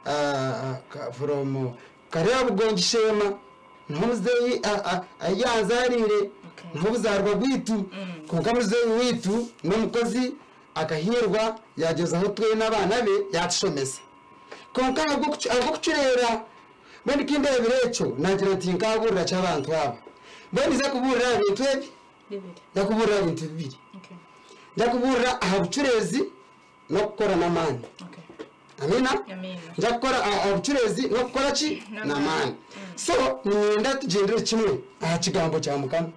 From Kareeba Bugongi Sheema niho muzeeyi ahi yanzaariire niho obuzaarwa bwaitu kwonka muzeeyi waitu n'omukozi akahiirwa yaagyezaho twena abaana be yaatushomesa kwonka ahabw'okucureera mbwenu ku ndeebire ekyo naagira nti nkaabuurira ki abantu aba mbwenu ninza kubuurira aha bintu ebi nza kubuurira aha bintu bibiri nza kubuurira aha bucureezi n'okukora n'amaani. Amiina? Nja kukora aha bucureezi n'okukora ki? N'amaani. So, niinyenda tugyendere kimwe aha kigambo kya Mukama.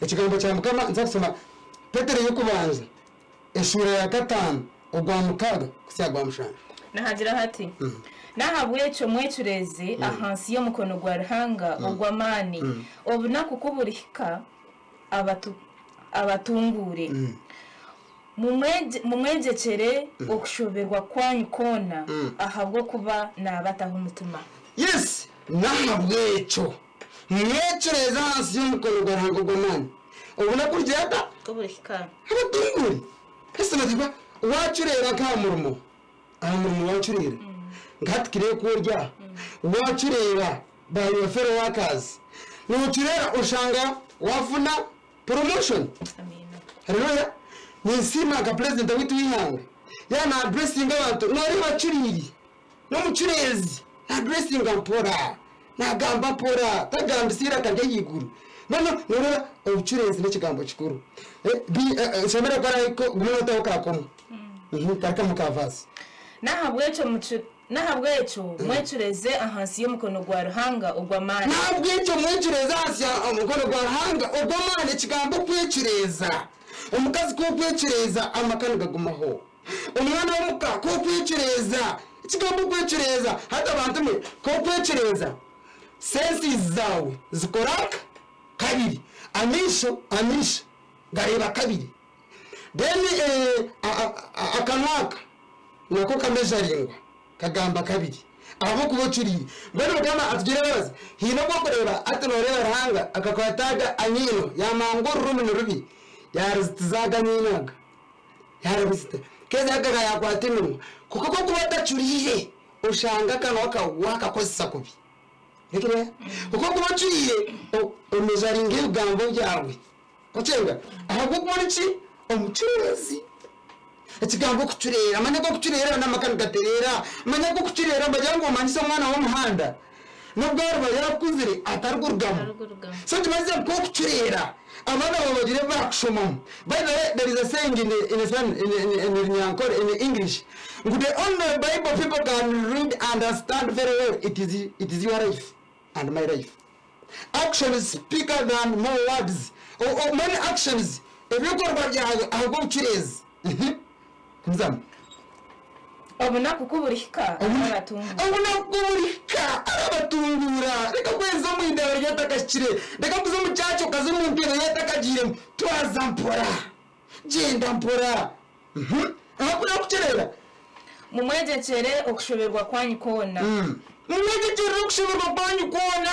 Ekigambo kya Mukama nza kushoma Petero y'okubanza eshuura ya kataano ogwa mukaaga kuhitsya aha gwa mushanju. Nihagira hati, N'ahabw'ekyo mwecureeze ahansi y'omukono gwa Ruhanga ogw'amaani, obunaku ku burihika abatunguure. Mumwegyekyere okushoberwa kwanyu kwona, ahabw'okuba naabataho omutima. Yes, n'ahabw'ekyo mwecureeze ahansi y'omukono gwa Ruhanga ogw'amaani, obunaku bugira ta? Ku burihika. Abatunguure. Hati noteeba waacureera nk'aha murimo, aha murimo waacureera, nka hati Claire ku ori aha, waacureera by your fellow workers, noocureera oshanga waafuna Promotion. Hallelujah. Ninsiima nka president waitu w'eihanga yaaba na addressinga abantu noreeba acuriire n'omucureezi na addressinga mpora nagamba mpora tagambisa eiraka ry'ahaiguru mbwenu noreeba obucureezi n'ekigambo kikuru Eh, bi- eh, eh, shomera karaiko guma notaho kakomo kari kamwe ka verse. N'ahabw'ekyo mucu N'ahabw'ekyo mwecureze ahansi y'omukono gwa Ruhanga ogw'amaani. N'ahabw'ekyo mwecureze ahansi y'omukono gwa Ruhanga ogw'amaani. Ekigambo okwecureeza, omukazi ku okwecureeza amaka nigagumaho. Omwana w'omuka ku okwecureeza, ekigambo okwecureeza, hati abantu mwe, ku okwecureeza, senses zaawe zikora kabiri, amaisho, amaisho gareeba kabiri. Then akanwa aka nako kamejaringwa kagamba kabiri ahabw'okuba ocuriire. Mbwenu Mukama atugirire embabazi haine obu orikureeba hati nooreeba Ruhanga akakwata aga anyiino yaamanga orurimi nirubi yaarizitiza aga anyiino aga yaaribizita keeza aga yaakwata eminwa kwonka ku orikuba otacuriire oshanga akanwa kaawe waakakozesa kubi. Oreeba? Kwonka ku orikuba ocuriire omejaringa ebigambo byawe. Okyenga ahabw'okuba ori ki? Omucureezi. Ekigambo okucureera, manya g'okucureera n'amaka nigatereera. Manya g'okucureera nibagira ngu omanyise omwana w'omuhanda n'obu ariba yaakuzire atarigurugamu. So nikimanyisa ngu ku orikucureera abaana baawe bagire ebi baakushomamu. By the way there is a saying in in in in Runyankore in English ngu the only bible people can read and understand very well it is it is your life and my life. Actions speaker than more words or many actions ebikorwa byawe ahabw'obucureezi. Gumizamu. Obunaku ku burihika arabatunguura. Obunaku ku burihika arabatunguura. Reka kweza omu idaara rye atakahikire. Reka kuza omu church okaza omu ntebe ye atakagiiremu. Twaza mpora. Gyenda mpora. Ahabw'okuba kukyerera. Mumwegyekyere okushoberwa kwanyu kwona. Mumwegyekyerere okushoberwa kwanyu kwona.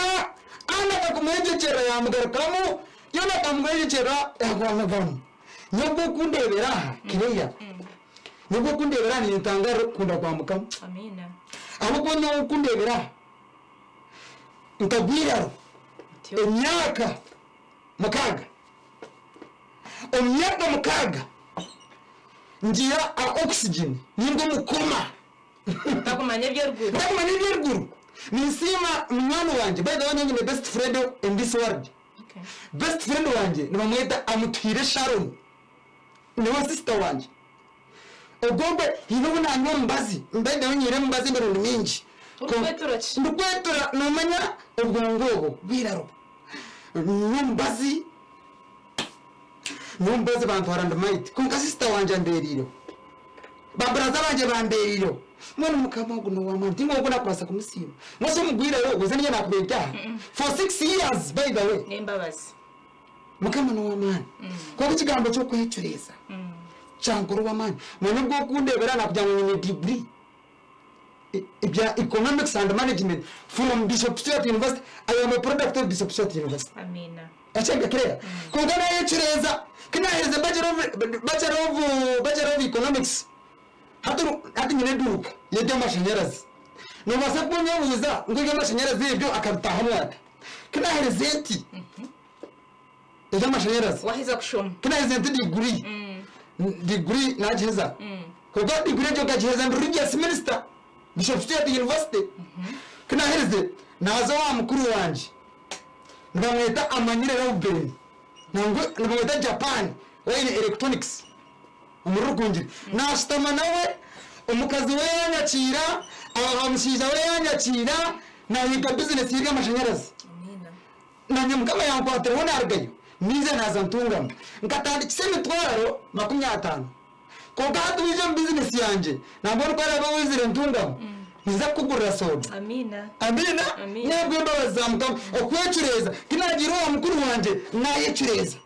Ana akakumwegyekyerera yaamugarukamu, Yona akamwegyekyerera yaagarukamu. Nyowe oku ndeebera aha, Claire, nyowe oku ndeebera aha nintangaarira okukunda kwa Mukama. Ahabw'okuba nyowe oku ndeebera aha, nkagwa eiraro emyaka mukaaga. Omu myaka mukaaga ngira aha oxygen ninga omu coma. Ntakumanya eby'eruguru. Ntakumanya eby'eruguru. Ninsiima munywani wangye, by the way nyowe nyine best friend in this world. Best friend wangye nibamweta Amutuhaire Sharon, niwe sister wangye. Ogwo ogwe haine obu nanywa omubazi, by the way nywire omubazi emirundi mingi. Orikwetura ki? Ndikwetura nomanya obwongo obwo bw'eiraro. Nywa omubazi. Nyowe omubazi bantwara ndi maiti kwonka sisita wangye ambeereireho. Baburaza bangye bambeereireho. Mbwenu Mukama ogu n'ow'amaani tiinye ogu nakubaasa kumusiima. Mbwenu shi omugwire we oze niinyija nakuba nta aha for 6 years by the way. N'embabazi. Mukama n'ow'amaani. Kwonka ekigambo ky'okwecureeza kyankora ow'amaani. Manya obwo okundeebera nakugira ngu nyine degree ebya economics and management from Bishop Stuart University. I am a product of Bishop Stuart University. Amiina. Ekyo Claire. Kwonka nayecureeza ku naaherize Bachelor of, Bachelor of, Bachelor of Economics, hati, hati nyine eduuka y'eby'amashanyarazi. Noobaasa kuba onyebuuza ngu eby'amashanyarazi ebyo akabitaahamu ata? Ku naahereza enti eby'amashanyarazi, Waheza kushoma. ku naaherize nti diguri, diguri naagiheza. Kwonka diguri egyo nkagiheza ndi Religious Minister, Bishop Stuart University. Ku naaherize, naaza owa mukuru wangye, nibamweta Amanyire Reuben, nangwa nibamweta Japan, we aine electronics. Omuri Rukungiri. Naashutama nawe, omukazi we yaanyakiira, aha mushaija we yaanyakiira, naahiga bizinesi y'eby'amashanyarazi. Naanye Mukama yankwatireho naarugayo, naija naaza Ntungamo. Nkatandikisa emitwaro 50. Kwonka hati waija omu bizinesi yangye, nambwenu ku oraabe waizire Ntungamo, ninza kukugurira sooda. Amiina. Amiina? Amiina. N'ahabw'embabazi za Mukama. Okwecureeza, ku naagiire owa mukuru wangye, naayecureeza.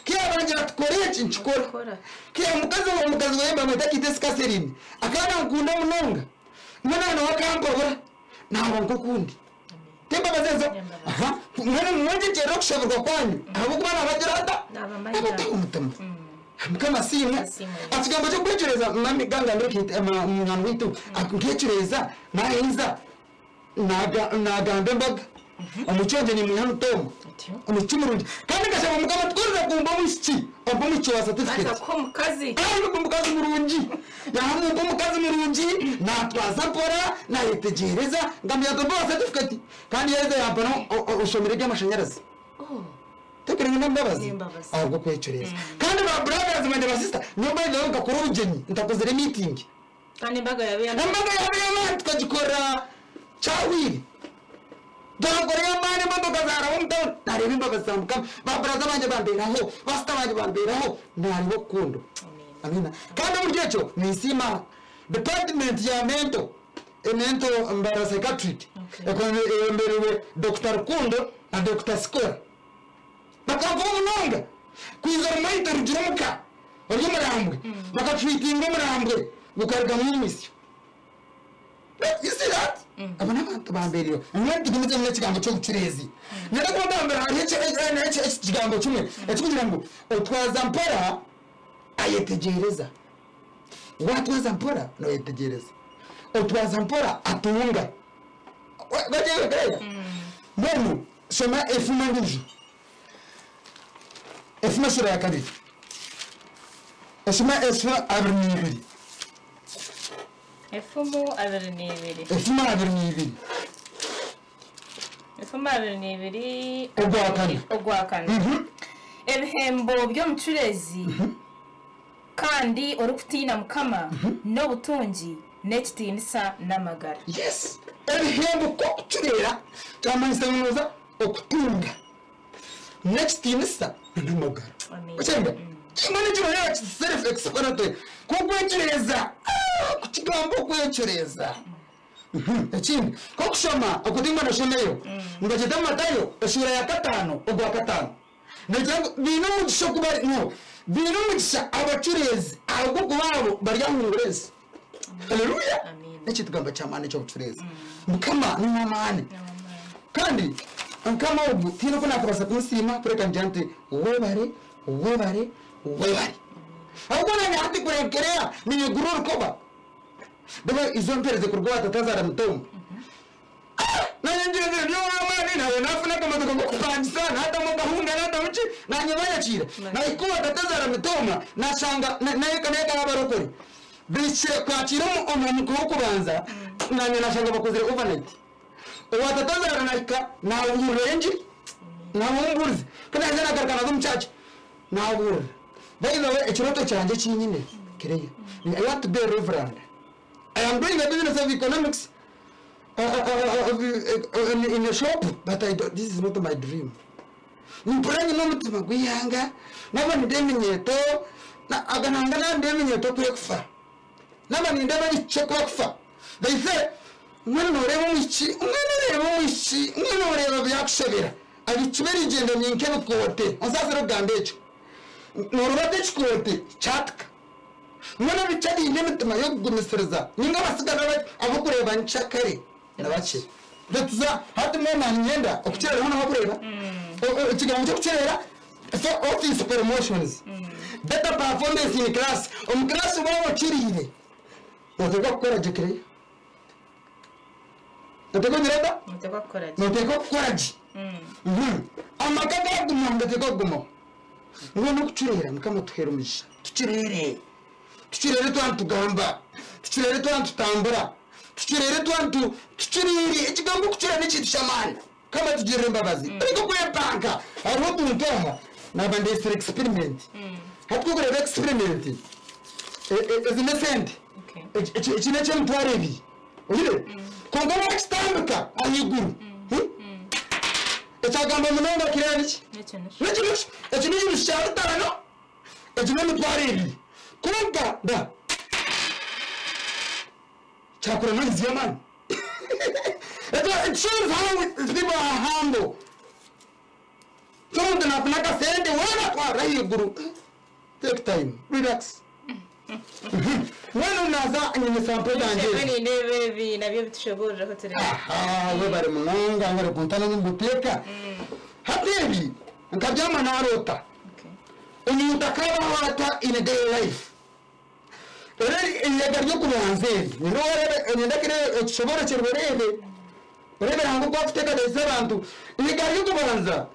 Ku yaabangira ati kora eki, nkikora. Kora. Ku omukazi omukazi we bamweta Kitesi Catherine, akaba nankunda munonga. Mbwenu nawe akampabura, naaba nk'okundi. T'embabazi ezo? N'embabazi. Aha, mbwenu mwongyekyerere okushabirwa kwanyu, ahabw'okuba naabagira ata? Naabamanya. Naabataho omutima. Mukama asiimwe. Asiimwe. Ekigambo ky'okwecureeza, mami gangambire kiti, munywani waitu, nkecureeza, naaheza, Naagamba embaga, Omwishiki wangye nimwiha Mutoma, Otyo. omwishiki murungi. Kandi nkashaba Mukama tikorera kumpa omwishiki, ompe omwishiki wa certificate. Baza kuha omukazi. Kandi mpa omukazi murungi. Yaamumpa omukazi murungi, naatwaza mpora, naayetegyereza, nkamanya nti ompe owa certificate. Kandi yaaheza yampa n'oshomire eby'amashanyarazi. Oh. Tekereza n'embabazi N'embabazi. ahabw'okwecureeza. Kandi ba brothers bangye ba sister, nyowe by the way nkakora obugyenyi ntakozire meeting. Kandi embaga yaaba ey'amaani. Embaga yaaba ey'amaani tukagikora kyahwire. Twakora ey'amaani emotoka zaaraba omu tawuni. Naareeba embabazi za Mukama. Ba buraza bangye bambeeraho, ba sisita bangye bambeeraho, naareeba okukundo. Amiina. Kandi omuri ekyo ninsiima department ya mental, mental mbara psychiatric eyebembeirwe Dokita Rukundo na Dokita Sikora. Bakanfaho munonga. Kwija rumaite rugire omuka ori omurambwe, bakatreatinga omurambwe gukarugamu emisyo. You see that? Abo n'abantu bambeereireho. Mbwenu tugumizemu n'ekigambo ky'obucureezi. Niinyenda kubagambira hariho ekigambo kimwe ekirikugira ngu otwaza mpora ayetegyereza. Waatwaza mpora nooyetegyereza. Otwaza mpora atunga. Mbwenu shoma efumu endiijo. Efumu eshuura ya kabiri. Eshuma eshuura 22. Efumu 22. Efumu 22. Efumu 22. Ogwakana. Ogwakana. Ebihembo by'omucureezi kandi orikutiina Mukama n'obutungi n'ekitiinisa n'amagara. Yes. Ebihembo ku okucureera kyamanyisa ngu nooza okutunga n'ekitiinisa n'amagara. Amiina. Okyenda? Kimwe n'ekirorero kiri self explanatory. Ku okwecureeza, ah, ku kigambo okwecureeza. Ekindi, nk'okushoma okutingwa noshomeyo, nibagyeta Matayo eshuura ya kataano ogwa kataano. Negira ngu baine omugisha oku bari, no, baine omugisha abacureezi ahabw'okuba abo baryahungura ensi. Haleluya! Amiina. N'eki ekigambo ky'amaani eky'obucureezi. Mukama n'ow'amaani. Kandi Mukama ogu tihaine oku naakubaasa kumusiima kureka nigira nti webare, webare, webare. Ahabw'okuba naanye hati kureekereera niinyegurira orukoba. Reeba izo mpereze kuruga owa tata azaara Mutoma. Naanye ngyenzire ndi ow'amaani naaba naafuna akamotoka k'okupangisa naatamu akahunga naatamu ki naanye banyakiira. Nahika owa tata azaara Mutoma naashanga n'eka n'eka y'abarokore bahikire kwakiira omuhemuka w'okubanza naanye naashanga bakozire overnight. Owa tata azaara nahika naabuurira engiri naamubuuriza ku naaza naagaruka naaza omu church naabuurira. By the way ekirooto kyangye eki nyine Claire, I want to be a reverend. I am doing a business of economics in a shop but I don't, this is not my dream. Nimpurira nyine omutima gw'eihanga naaba nindeeba eminyeeto aga nanga naaba nindeeba eminyeeto oku erikufa naaba nindeeba abaishiki oku barikufa they say mbwenu nooreeba omwishiki mbwenu oreeba omwishiki mbwenu oreeba byakushobera abaishiki b'erigyenda ni nk'ebikoote onsaasire okugamba ekyo Noorubata ekikoote kyatika. Mbwenu abaishiki abaine emitima y'okugumisiriza nainga abatsigazi abakye abarikureeba nkyakare ni bakye. Tuza hati mbwenu naanye niinyenda okukyerera hoona wakureeba ekigambo ky'okukyerera office promotions, better performance in class, omu class waaba okiriire nooteekwa kukora gye Claire. Noteekwa kugira ota? Noteekwa kukora gye. Noteekwa kukora gye. Amaka gagumaho nigateekwa kugumaho. Mbwenu n'okucureera Mukama atuheere omugisha. Tucureere. Tucureere twaba nitugamba. Tucureere twaba nitutambura. Tucureere twaba nitu tucureire. Ekigambo okucureera n'ekintu ky'amaani. Mukama atugirire embabazi. Tureke kwepanka. Hariho omuntu aha naaba ndeetsire experiment. Hati ku orikureeba experiment, ezi n'esente. Okay. Eki eki n'eky'emitwaro ebiri. Ohurire? Kwonka waakitambika ahaiguru, ekyagamba munonga kiriya niki? N'ekinushu. N'ekinushu. Eki n'ekinushu kya bitaano, egi n'emitwaro ebiri. Kwonka da kyakora noise y'amaani. Ekyo it shows how people are humble. Omuntu naafuna akasente weena atwara ahaiguru. Take time, relax. Mbwenu naaza nyine sample zangye Ebyo ezi. nindeeba ebi nabyo bitushoboororeho tureebe. Aha, webare munonga webare kuntana omu buteeka. Hati ebi nkabyama naroota. Okay. Omuntu akabaho ata in a daily life? Eri eihega ry'okubanza eri, nyine oreebe, nyenda kire ekishoboorokyerwe oreebe, oreebe Ruhanga oku akuteekateekisa abantu. Eihega ry'okubanza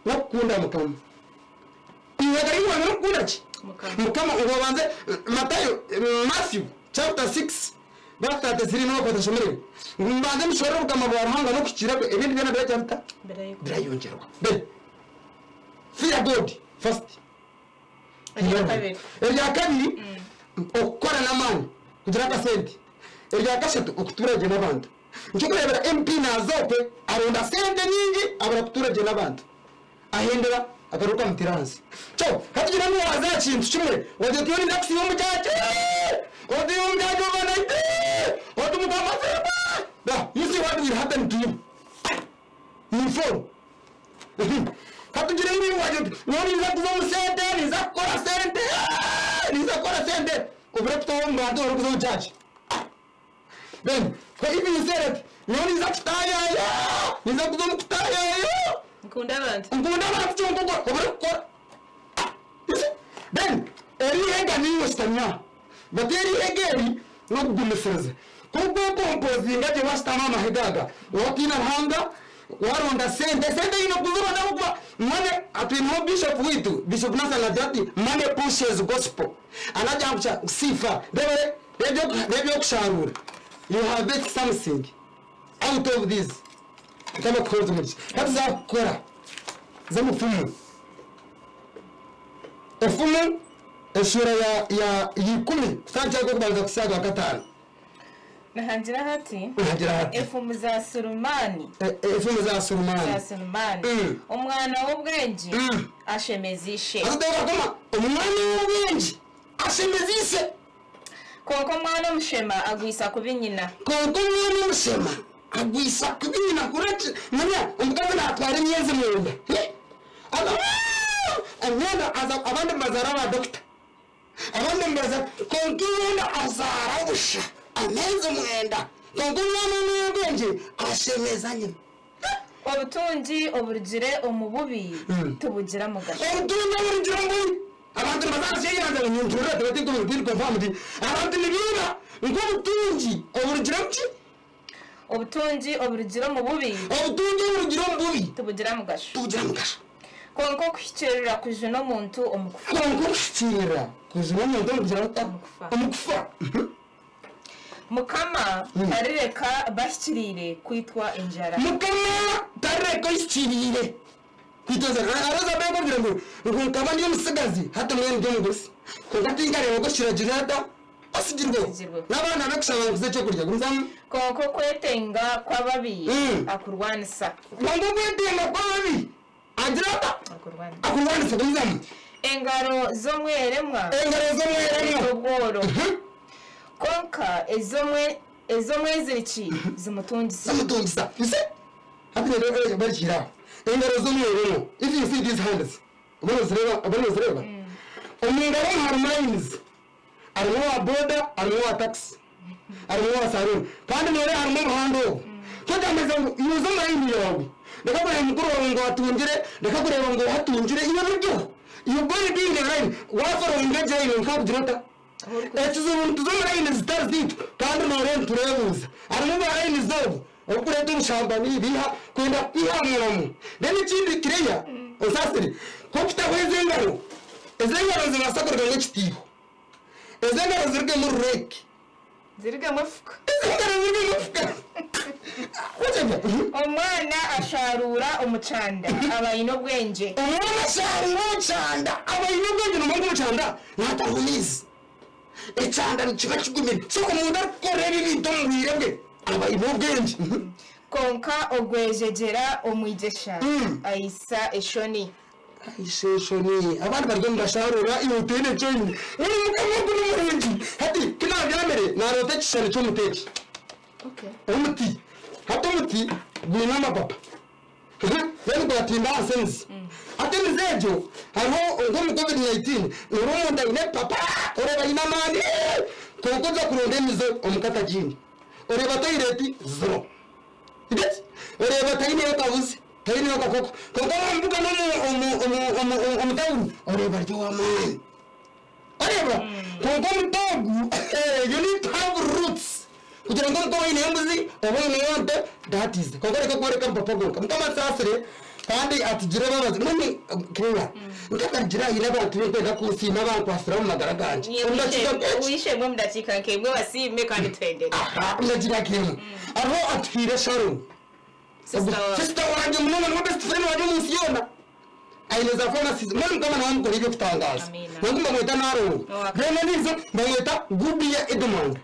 n'okukunda Mukama. Eihega ry'okubanza n'okukunda ki? Mukama. Mukama ngu obanze Matayo, Matthew chapter 6 verse 33 niho batashomereho. Ngu mubanze musherure obukama bwa Ruhanga n'okuhikiirira kwe, ebindi byona biragira bita? Birayongyerwa. Birayongyerwa. Then, fear God first. Erya kabiri. Erya kabiri, okukora n'amaani kugira akasente. Erya kashatu, okutuura gye n'abantu. Nikyo orikureebera MP naaza okwe aronda sente nyingi abura kutuura gye n'abantu. Ahendera agaruka amutira ahansi. So, katugire ngu waaza aha kintu kimwe, wagira oti ninza kusiiba omu church, oti omu church overnight, oti Mukama asiimwe. Now, you see what will happen to you. You will fall. Katugire ngu wagira oti nyowe ninza kuza omu sente, ninza kukora sente, ninza kukora sente, obure kutaho omu bantu orikuza omu church. Then, if you say that, nyowe ninza kutaayaya, ninza kuza omu kutaayaya, Nkunda abantu. nkunda abantu kyonka obure kukora. You see? Then, erihega niiwe oshutamya. But erihega eri n'okugumisiriza. Ku orikukompozinga gye washutama aha mahega aga, watiina Ruhanga, waronda sente, sente eine kuzironda ahabw'okuba money, atwineho bishop waitu, Bishop Nathan agira ati money pushes gospel. Anagira ngu kya sifa, reeba reeba ebyokusharuura, you harvest something out of this. Mukama akuheereze omugisha. Hati za kukora z'omufumu. Efumu eshuura ya ya ya ikumi kutandikira aha gw'okubanza kuhitsya aha gwa kataano. Nihagira hati, Nihagira hati. Efumu za Sulumaani. Efumu za Sulumaani. Za Sulumaani. Omwana w'obwengye ashemeza ishe. Haza teeka koma, omwana w'obwengye ashemeza ishe. Kwonka omwana omushema agwisa kubi nyina. Kwonka omwana omushema agwisa kubi nyina. Hurira ki, manya omukazi naatwara emyezi mwenda. Aza emyenda aza abandi nibazaara ba dokita. Abandi nibazaara kwonka iwe azaara busha ameezi mwenda. Kwonka omwana ow'obwengye ashemeza nyina. Obutungi oburugire omu bubi tibugira mugasho. Obutungi oburugire omu bubi. Abantu nibaza ahansi y'enyanja ngu nintuurira tibatindi tindi confirmed. Abantu nibiiba nk'obutungi oburugire omu ki? Obutungi oburugire omu bubi. Obutungi oburugire omu bubi. Tibugira mugasho. Tibugira mugasho. Kwonka okuhikiirira kujuna omuntu omu kufa. Kwonka okuhikiirira kujuna omuntu omu kugira kuta? Omu kufa. Omu kufa. Mukama tarireka bahikiriire kwitwa enjara. Mukama tarireka ohikiriire kwitwa enjara. Hariho Zaburi erikugira ngu, ngu nkaba ndi omutsigazi, hati mbwenu ndi omuguzi. Kwonka tinkareeba oku ekiragiro ata otsigirweho. Otsigirweho. N'abaana b'okushaba ngu tuze ekyokurya. Gumizamu. Kwonka okwetenga kw'ababi akurwanisa. Kwonka okwetenga kw'ababi agira ata? Akurwanisa. Akurwanisa. Gumizamu. Engaro z'omweremwa. Engaro z'omweremwa. Ziita obworo. Kwonka ez'omweziriki zimutungisa. Zimutungisa. You see? Hati rero barikiire aho. Engaro z'omweremwa. If you see these hands, obone nozireeba, obone nozireeba? Omu ngaro omu harimu lines. Harimu owa boda, harimu owa taxi, harimu owa saruuni. Kandi noreeba harimu omuhanda ogu. Kyekyamuheza ngu yuza omu layini yaawe. Reka kureeba mukuru waawe ngu atungire, reka kureeba ngu oha atungire, iwe birugyeho. You go and be in the line. Waforowinga egyo layini nkakugira ota? Ekizibu nituza omu layini zitari zaitu kandi nooreeba nitureebuuza. Harimu ba layini z'obu. Obukureeta obushambani, biha, kwenda kukwihamuramu. Then ekindi kireya, osaasire, nk'okutaho ezi engaro, ezi engaro nizibaasa kurugamu ekitiiho, ezi engaro zirugemu rureeke. Zirugemu efuka. Ezi engaro zirugemu efuka. Wakyebya? Omwana asharuura omu kyanda aba aine obwengye. Omwana asharuura omu kyanda aba aine obwengye. Noomanya ngu omu kyanda nihatariho maizi. Ekyanda nikiba kigumire. So omuntu arikukora ebi ebintu omu bwire bwe aba aine obwengye. Kwonka ogwejegyera omu igyesha aitsa eshoni. Aitsa eshoni. Abandi bariyo nibasharuura iwe otaine eki oine. Mbwenu Mukama ogu ni murungi. Hati ku naabyamire naaroota ekishushani ky'omuti eki. Omuti. Hati omuti gwine amapapa. Then gwatimba ahansi emizi. Hati emizi egyo hariho nk'omu covid 19 noreeba omuntu aine epapa oreeba aine amaani kwonka oza kuronda emizi omuka atagiine. Oreeba toilet zero. You get? Oreeba taineyo kabuzi, taineyo kakoko. Kwonka wamubugana omu town oreeba ari ow'amaani. Oreeba? Kwonka omuti ogu you need to have roots kugira ngu omuka oineyo embuzi oba oineyo ente that is. Kwonka reka kworeka amapapa gonka. Mukama atusaasire kandi atugire embabazi. Mbwenu Claire, nkakagira haine abantu abu ndikwenda kusiima abankwasire omu magara gangye. Omu dakiika nk'egi. Ow'eishe-emwe omu dakiika nk'emwe basiime kandi tuhendere. Aha, omu dakiika nk'emwe. Hariho Atuhaire Sharon. Sister waawe. Sister wangye munonga niwe best friend wangye omu nsi yoona. Aine za pharmacies mbwenu Mukama nawe amukore eby'okutangaaza. Amiina. Nangu mbamweta Narongo. Owaka. Then ondiijo mbamweta Gubia Edmond.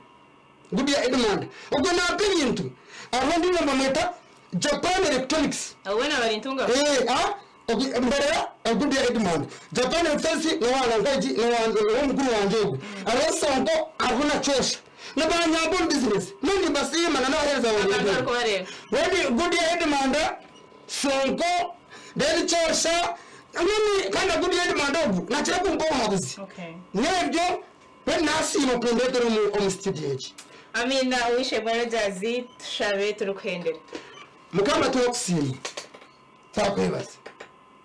Gubia Edmond. Ogwo nampa ebintu. Hariho ondiijo mbamweta Japan Electronics. Abo boona bari Ntungamo? Eeh ah ogu mbarira Gubia Edmond. Japan Electronics n'owa nkaigi n'owomukuru wangye ogwo. Hariho Sonko hariho na Kyosha. Nibanyamba omu business. Mbwenu nimbasiima na n'abaheereza bangye Abantu boona. barikubareeba. Mbwenu Gubia Edmond, Sonko, then Kyosha, mbwenu kandi na Gubia Edmond ogu nakira kumpa obuhabuzi. Okay. N'ebyo mbwenu nasiima kundetera omu studio egi. Amiina Ow'eishe-emwe Rogers, tushabe turikuhendera. Mukama twakusiima, twakwebaza.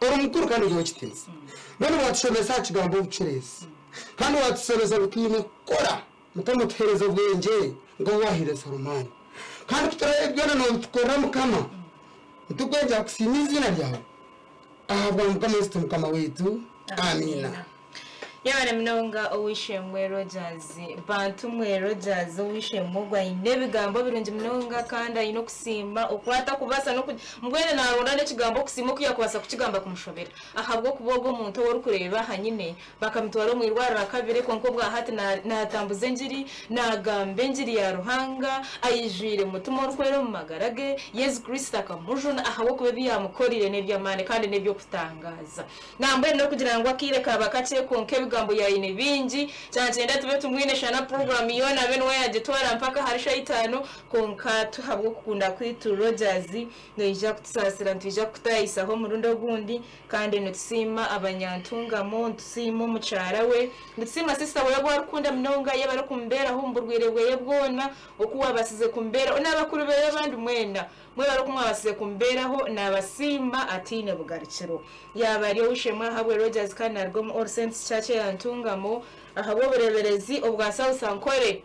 Ori mukuru kandi ori ow'ekitiinisa. Mbwenu watushomesa aha kigambo obucureezi. Kandi watushomesa ngu twine kukora. Mukama otuheereze obwengye nk'obu wahaire Solomaani. Kandi ku turaabe byona noobitukorera Mukama, nitukwegyera kusiima eiziina ryawe ahabwa Mukama Yesu Mukama waitu. Amiina. Yebare munonga ow'eishe-emwe Rogers. Bantumwe Rogers ow'eishe-emwe ogu aine ebigambo birungi munonga kandi aine okusiima oku atakubaasa n'oku mbwenu naaronda n'ekigambo okusiima oku yaakubaasa kukigamba kumushobera ahabw'okuba ogwo omuntu ou orikureeba aha nyine Bakamutwara omu irwariro akabire, kwonka obwa hati naatambuza engiri, naagamba engiri ya Ruhanga, aijwire Mutima Orikwera omu magara ge. Yesu Kristo akamujuna ahabw'okuba ebi yaamukoreire n'eby'amaani kandi n'eby'okutangaaza. Nambwenu n'okugira ngu akaire kaaba kakye kwonka ebigambo yaine bingi, kyankyenda tube tumwine shana puroguraamu yoona abe niwe yaagitwara mpaka ahari shaaha itaano, kwonka ahabw'okukunda kwaitu Rogers noija kutusaasira nitwija kukutaahisaho omurundi ogundi. Kandi nitusiima abanyantungamo, nitusiima omukyara we, nitusiima sisita we obu arikukunda munonga yaaba arikumubeeraho omu burwaire bweye bwona, oku wabaasize kumubeeraho, n'abakuru beye abandi mwena mwebare oku mwabaasize kumubeeraho, naabasiima ataine bugarukiro. Yaaba ari ow'eishe-emwe ahabwe Rogers kandi naaruga omu All Saints Church eya Ntungamo ahabw'obureeberezi obwa South Ankole.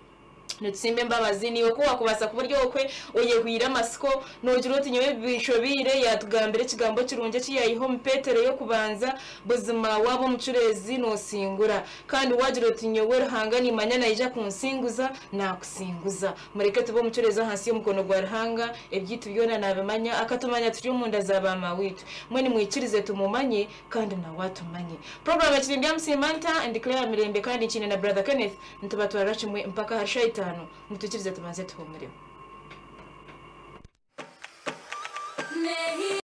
Nitusiima embabazi naiwe ku wakubaasa kuba ori okwe oyehwire amatsiko noogira oti nyowe ebi binshobeire yaatugambira ekigambo kirungi eki yaiha omu Petero ey'okubanza buzima waaba omucureezi noosingura kandi waagira oti nyowe Ruhanga nimmanya naija kunsinguza naakusinguza mureke tube omucureezi ahansi y'omukono gwa Ruhanga ebyaitu byona naabimanya akatumanya turi omunda za baamawiitwe mbwenu mwikirize tumumanye kandi nawe atumanye Puroguraamu ekiri Ndyamusiima nta ndi Claire Mirembe kandi nkiine na Brother Kenneth Nitubatwarira kimwe mpaka ahari shaaha itaano, nitwikiriza tubanze tuhuumuremu.